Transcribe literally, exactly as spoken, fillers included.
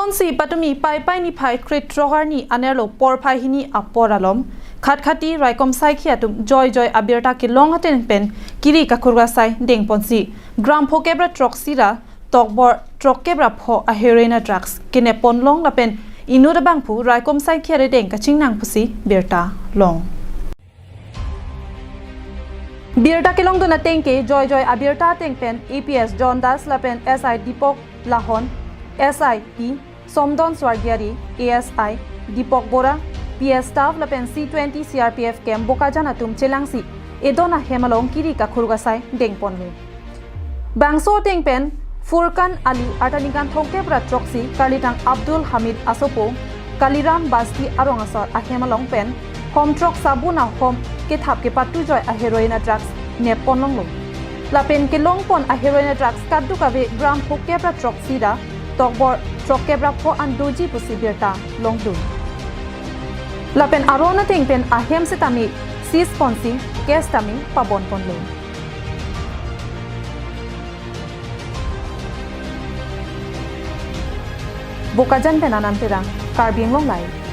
Ponsi patumi Paipai niphai kre-throk arni anerlo porphai hini apor alom Khatkhati raikom saikhi atum joijoi abirta kelong ateng pen kiri kakhurga sai dengponsi gram phokep ra throksi ra tokbor throkkep ra pho a heroin a drugs kenep ponlong lapen inut abangphu raikom saikhi arideng kachingnang pusi birta long. Birta kelongdun ateng ke joijoi abirta ateng pen A P S John Das lapen S I Deepak Lahon, S I P Somdon Swargiari, A S I Deepak Bora, P S staff lapen C twenty C R P F camp Bokajan atum chelangsi edon ahem along kiri kakhurga sai dengponlo. Bangso ateng pen Furkan Ali arta ningkan thomkep ra throksi karlitang Abdul Hamid asopo Kaliram Basti arong asor ahem along pen hom throk sabun ahom kethap kepatu joi a heroin a drugs nep ponlonglo. Lapen kelongpon a heroin a drugs kadokave gram phokep ra throksi ra tokbor throkkep ra pho an doji pusi birta longdun. Lapen aron ateng pen ahem setame seize ponsi case tame pabon ponlo. Bokajan pen Anand Terang, Karbi Anglong Live.